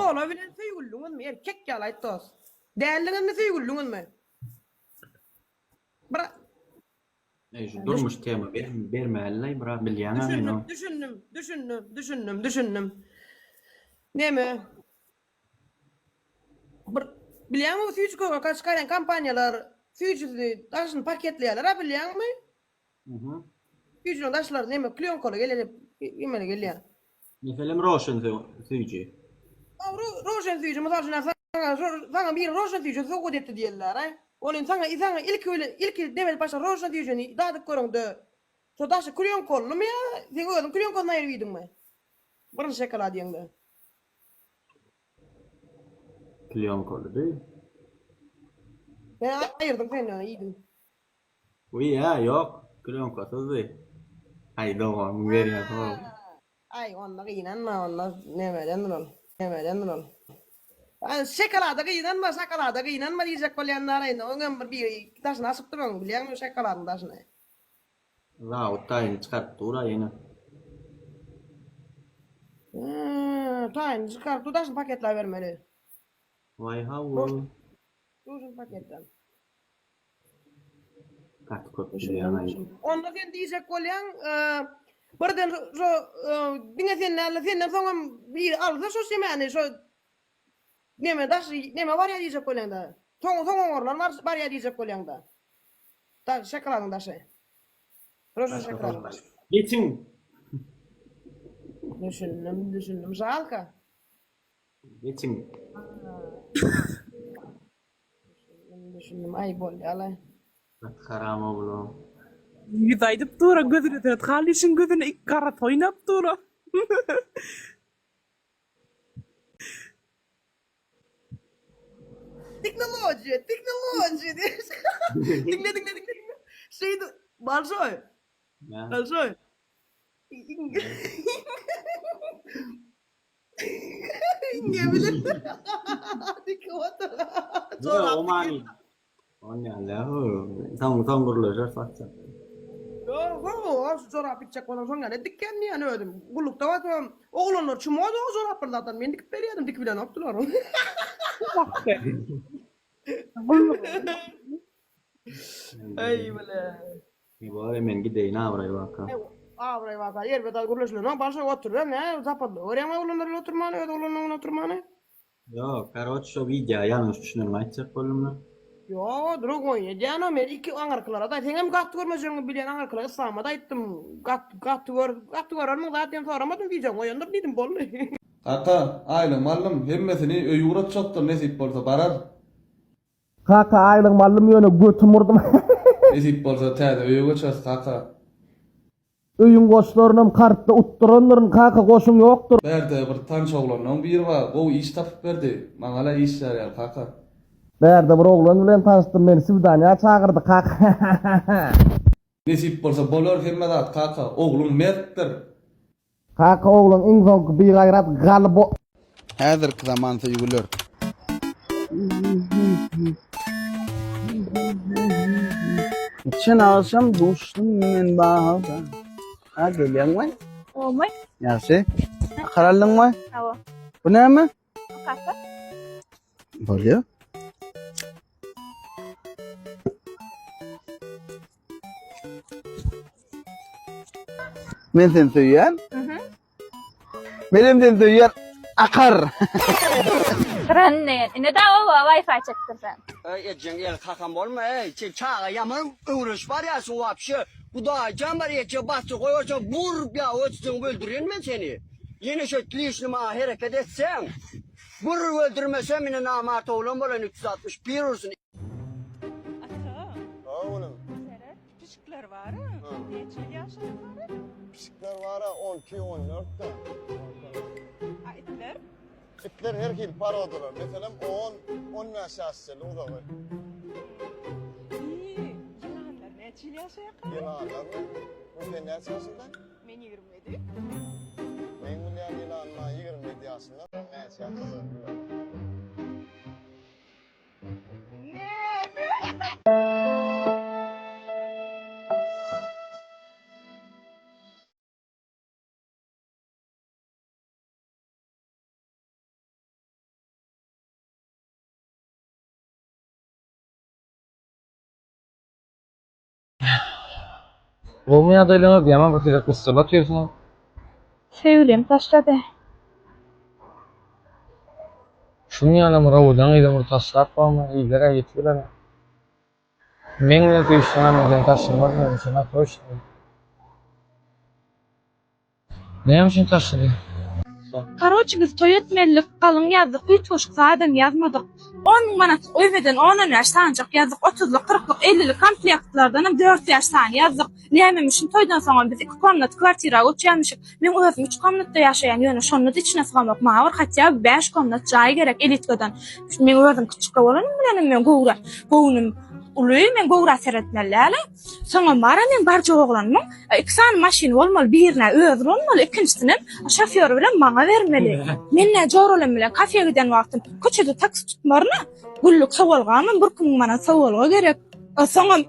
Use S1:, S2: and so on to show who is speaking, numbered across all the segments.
S1: Lola bilen söýgüliňizmi? Erkek ýaly aýt dost. Däldiňizmi söýgüliňizmi? Bir
S2: Eý şu durmuş tema bermälilaý bra bilýäňä men o.
S1: Düşündim, düşündim, düşündim, düşündim, düşündim. Neme? Bir bilýäňmi bu süýji köke çykarýan kompaniýalar süýjüsini daşyny paketleýärler-a bilýäňmi?
S2: Mhm.
S1: Süýjüniň daşlary neme klýonkaly gelip emele gelýär.
S2: Meselem roşen süýji.
S1: Roşen süýji mysal üçin saňa saňa biri roşen süýji sowgat etdi diýerler-a. Ol indi saňa saňa ilki bilen ilki demeli başda roşen süýjüni dadyp göreňde şo daşy klýonkalymy ýa seň özüň klýonkasyny aýryp iýdiňmi? Birinji şokolad iýeňde.
S2: Klýonkalydy.
S1: Sen aýyrdyň sen ony iýdiň.
S2: Wiý-ä, ýok, klýonkasyzdy. Aý, dogan, berýän sowal.
S1: Aý, onda gynanma, onda nemedendir ol, nemedendir ol. Aý, şokolada gynanma, şokolada gynanma diýjek bolýanlar indi, oňam bir biri daşyny açypdyr oň, bilýäňmi şokoladyň daşyny?
S2: Zawod taýyny çykaryp dur-a ýene.
S1: Hä, taýyny çykaryp dur, daşyny paketläbermeli.
S2: Waý hawa.
S1: Dursun paketden.
S2: Gaty köp bilýäň-aý.
S1: Onda sen diýjek bolýaň, birden şo diňe sen däl-de, senden soňam biri alsa şo semäni, şo neme daşy neme barýar diýjek bolýaň-da. Soň soň oňarylan barýar diýjek bolýaň-da. Daş şokoladyň daşy. Roža şokoladyň daşy.
S2: Geçiň.
S1: Düşündim, düşündim. Žalka.
S2: Geçiň.
S1: Düşündim, düşündim. Aý bolýa-laý.
S2: Gaty haram oglan.
S3: Ýüz aýdyp dura gözüne seret Halyşyň gözüne ik garasy oýnap dura.
S1: Tehnologiýa, tehnologiýa diýip. Diňle, diňle, diňle, diňle. Şeýdip, Bolşoý. Bolşoý. Iňňe bilen dikip otyr.
S2: Ýok, o many. Onýan-da, soň soň gürleşeris WhatsApp-da.
S1: Ýok, ýok, şu jorap dikjek bolsaň şoň ýaly dikýän diýýän özüm. Gullukda wagtym oglanlar çumady o jorap bir zatdan men dikip berýärdim, dikip bilenokdylar. Aý bile.
S2: Bor, men gideýin abraý waka.
S1: Abraý waka, erbet az gürleşilenok, başga oturyber, nä zapadda görýäň oglanlar bilen oturmany, öz oglanlaň bilen oturmany.
S2: Ýok, karoç şo wideo ýalňyş düşünenimi aýtjak boldum men.
S1: Ýok, drug oýun edýän o, men iki aňyrkylara-da, seňem gaty görmejegiňi bilýän aňyrkylara yslama-da aýtdym, gaty gaty gör, gaty görermiň zat diýen soramadym, wideoňy goýandyr diýdim, boldy.
S4: Kaka, aýlygymy aldym, hemmesini öýe ugratjakdyr nesip bolsa barar.
S5: Kaka aýlygymy aldym ýöne götüm urdum.
S4: Nesip bolsa täze öýe göçeris kaka.
S5: Öýüň goşlarynam kartda utdurandyryn kaka goşuň ýokdur.
S4: Bärde bir tanyş oglanlaň biri bar gowy iş tapyp berdi maňala işlär ýaly kaka.
S5: Bärde bir oglan bilen tanyşdym meni swidaniýa çagyrdy kaka.
S4: Nesip bolsa bolar hemme zat kaka ogluň mertdir.
S5: Kaka ogluň iň soňky bigaýrat galybo.
S6: Häzirki zaman söýgüler.
S7: Geçen agşam duşdum men bagda. Ha gelýäňmi?
S8: Olmay.
S7: Ýagşy. Akar aldyňmy?
S8: Hawa.
S7: Bu näme?
S8: Kaka.
S7: Bolýar. Men seni söýýän.
S8: Mhm.
S7: Menem seni söýýän. Akar.
S8: Ranne. Ine da owa Wi-Fi çekdirsen.
S9: Eý ejeň el kakam bolma eý sen çaga ýaman öwrenişip barýarsyň wapşe hudaýjan bar eje basdyr goýberseň burup ýa öçseň öldürýän men seni ýene şeýt lişni maňa hereket etseň burup öldürmesem ine namart oglan bolan 361 ursun.
S10: Ata.
S11: Ogulum.
S10: Seret, pişikler bar-a. Näçe ýyl ýaşaýarlar?
S11: Pişikler bar-a, on iki, on dört-de.
S10: A itler?
S11: Itler her hili porodalar. Meselem, on, on bäş ýaş çenli uzagy.
S10: Iý, ýylanlar näçe ýyl ýaşaýarka?
S11: Ýylanlarmy? Sen näçe ýaşynda?
S10: Men 27.
S11: Meň bilýän ýylanym-a 27 ýaşynda. Näçe ýaşynda bilmedim.
S12: Gowmy ýagdaýlaryňyz, ýaman bir size gysdyryp otyrsyňyz.
S8: Söýgülim taşlady.
S12: Şunuň ýalam owadan gyzam bir taşlap barmy, iller-ä ýetip biler. Meň bilen söýüşseňem men seni taşlamazyn, men seni toýşdum. Näme üçin taşlady?
S8: Karoçi biz toý etmelilik galyň ýazdyk üýtgeşik zadam ýazmadyk. On müň manatlyk öýmeden on on bäş sanyjak ýazdyk otuzlyk kyrklyk ellilik komplektlardanam dört bäş sany ýazdyk. Nämemişin toýdan soňam biz iki komnat kwartira göçýärmişik. Meň özüm üç komnatda ýaşaýan ýöne şonda-da içine sygamok maňa bir hatýa by bäş komnat jaý gerek elitkadan. Meň özüm kiçjikge bolanym bilenem meň göwrä göwnüm uly men göwrä seretmeli däl-ä. Soňam bar-a meň barjak oglanymyň iki sany maşyny bolmaly, birini-ä özi ulanmaly, ikinjisinem şofýory bilen maňa bermeli. Men-ä joralam bilen kafeýe giden wagtym köçede taksi tutmaryn-a. Günlük sowalgamam bir iki müň manat sowalga gerek. Soňam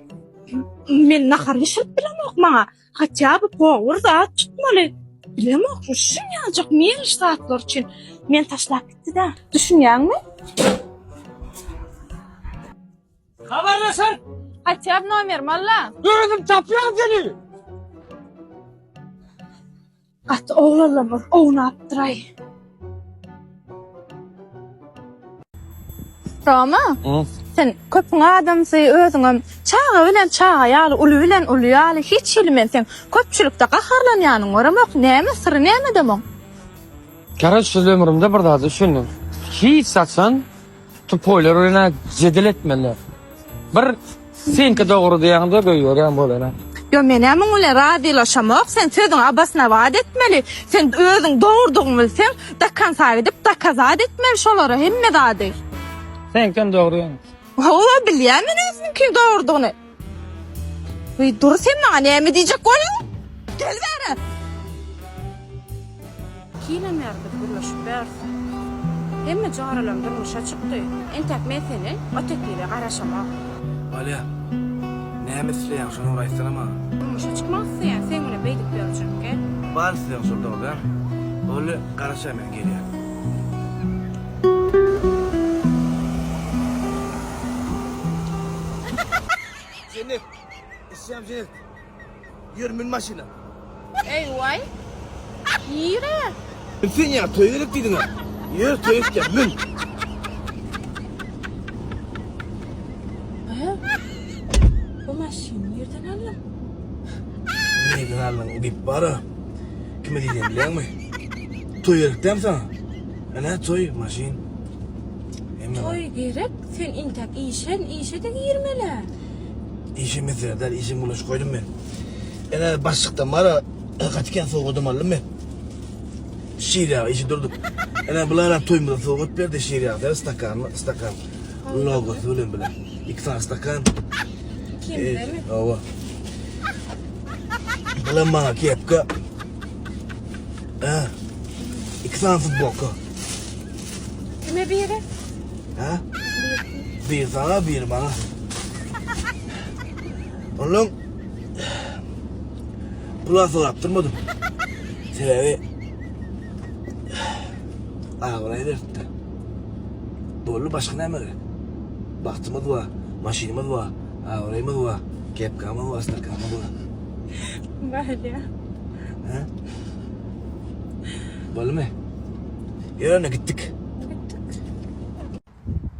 S8: men nahar bişirip bilemok maňa. Hatýa by powur zat tutmaly. Bilemok şu şunýaljak meliş zatlar üçin meni taşlap gitdi-dä. Düşünýäňmi?
S12: Habarlaşar.
S8: Haçan nomerimi alla.
S12: Özüm tapýan seni.
S8: Gaty oglanlarymyz ownapdyraý. Roma, sen köpüň adamsy, özüňem çaga bilen çaga ýaly, uly bilen uly ýaly, hiç hili men seň köpçülikde gaharlanýanyňy göremok. Näme syry nämede muň?
S12: Karoç şul ömrümde bir zada düşündim. Hiç haçan Tupoýlar bilen jedel etmeliler. Bir seňki dogry diýýäňde goýberýän bolýar.
S8: Ýo menä muň bilen razylaşamok sen sözüňi obosnowat etmeli sen özüň dogrudygyňy bilseň do konsa gidip dokazat etmeli şolara hemme zady.
S12: Seňkem dogry ýöne.
S8: Hawa bilýän men özümiňkiň dogrudygyny. Wiý dur sen maňa näme diýjek bolýaň? Gel bäri.
S10: Kinem bäri biz gürleşip ýörüs. Hemme joralarym durmuşa çykdy. Entäk men senden o teklibe garaşamok.
S4: Bolýa. Näme isleýäň şony bir aýtsana maňa.
S10: Durmuşa çykmak isleýän, seň bilen beýdip ýörjek gel.
S4: Bar islegiň şol dogry dälmi? Boldy, garaşaý men gelýän. Jennet, isleýän Jennet. Ýör mün maşyna.
S10: Eý-waý. Nirä?
S4: Sen ýa toý gerek diýdiň-ä. Ýör toý etýän, mün.
S10: Bu maşyny nirden aldyň?
S4: Nirden aldyň diýip bar-a. Kime diýýän bilýäňmi? Toý gerek dämi saňa? Ene toý, maşyn.
S10: Toý gerek, sen intäk işe, işe-de girmeli-ä.
S4: Işe mesele däl, işe bulaşyk goýdum men. Ene başlykdan bar-a, gaty kän sowgadam aldym men. Şir ýagy işe durduk. Ene bular toýumyza sowgat berdi şir ýagy, sen stakan, stakan. Logosy bilen bile. Iki sany stakan.
S10: Ikimizemi?
S4: Hawa. Bulam maňa kepka. Ha. Iki sany futbolka.
S10: Kime biri?
S4: Ha? Biri sana, biri bana. Oğlum, pula sorap durmadım. Sebebi abraý beripdi. Boldy, başga näme gerek? Bagtymyz bar, maşynymyz bar, abraýymyz bar, kepkamyz bar, stakanymyz bar.
S10: Bolýa.
S4: Ha? Boldumy? Ýöne gitdik.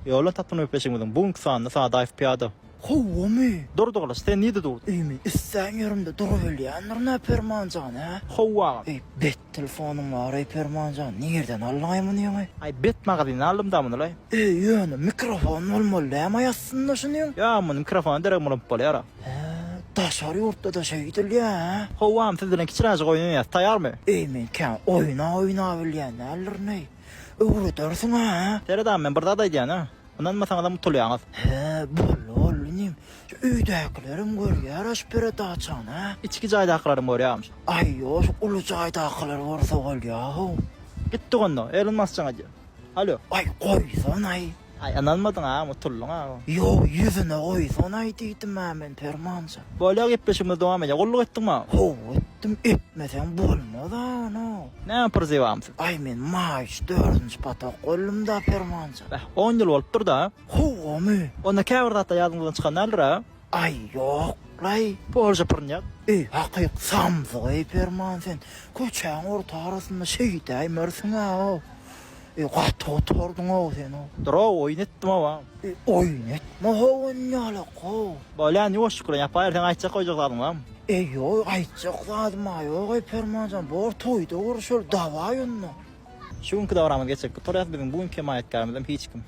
S13: Ýola tapyn gepleşigimiziň bu günki sanynda Sadaýew pyýada.
S14: Howwamy?
S13: Durdy gylyç, sen nirde durdyň?
S14: Eý men islän ýerimde durubilýändirin-ä Permanjan, hä?
S13: Howwa agam.
S14: Eý bet telefonyň bar-eý Permanjan, nirden aldyň-aý muny ýaňy?
S13: Aý bet magazyndan aldym-da muny-laý.
S14: Eý ýöne mikrofon bolmaly dämi-aý aslynda şunyň?
S13: Ýa muny mikrofona derek ulanyp bolýar-a.
S14: Hä, daşary ýurtda-da şeýdilýä, hä?
S13: Howwa agam siz bilen kiçiräjik oýun oýnaýas, taýarmy?
S14: Eý men kän oýun-a oýnabilýän däldirin-eý. Öwredersiň-ä, hä?
S13: Seret agam men bir zat aýdýan-a. Ynanmasaňyzam utulýaňyz.
S14: Hä, boldy, boldy inim. Şu öýdäkilerem görýär-ä şu peredaçany, hä?
S13: Içki jaýdakylaram görýärmiş.
S14: Aý, ýok, şu uly jaýdakylar görse bolýa-how.
S13: Gitdik onda. Elon Musk jaň edýär. Alo.
S14: Aý, goýsanaý.
S13: Aý, ynanmadyň agam, utuldyň agam.
S14: Ýok, ýüzüne goýsanaý diýdim-ä men, Permanjan.
S13: Bolýa, gepleşigimiz dowam edýär. Gulluk etdiňmi agam?
S14: Hawa, etdim. Etmeseň bolmaz-a ony.
S13: Näme pyrzygamsyz?
S14: Aý, men maýyş dördünji patok boldum-da, Permanjan.
S13: Beh, on ýyl bolupdyr-da.
S14: Howamy?
S13: Onda käbir zatlar ýadyňyzdan çykan däldir-ä?
S14: Aý, ýok. Ýoklaý.
S13: Bolja pyrnýak.
S14: Eý, hakyk samsyk eý Perman sen. Köçäň orta arasynda şeýdäýmersiň-ä-ow. Eý, gaty gutardyň-ow sen-ow.
S13: Dur-ow, oýun etdim-ow a.
S14: Eý, oýun etme-how onýalak-ow.
S13: Bolýa, indi ýuwaşjyk bilen ýapaýer, seň aýtjak goýjak zadyň barmy?
S14: Eý, ýok, aýtjak zadym-a ýok eý Permanjan, bor toýda görüşeli, dawaý onda.
S13: Şu günki dabramyz geçjek gutarýas, biziň bu günki hemaýatkärymyzam hiç kim.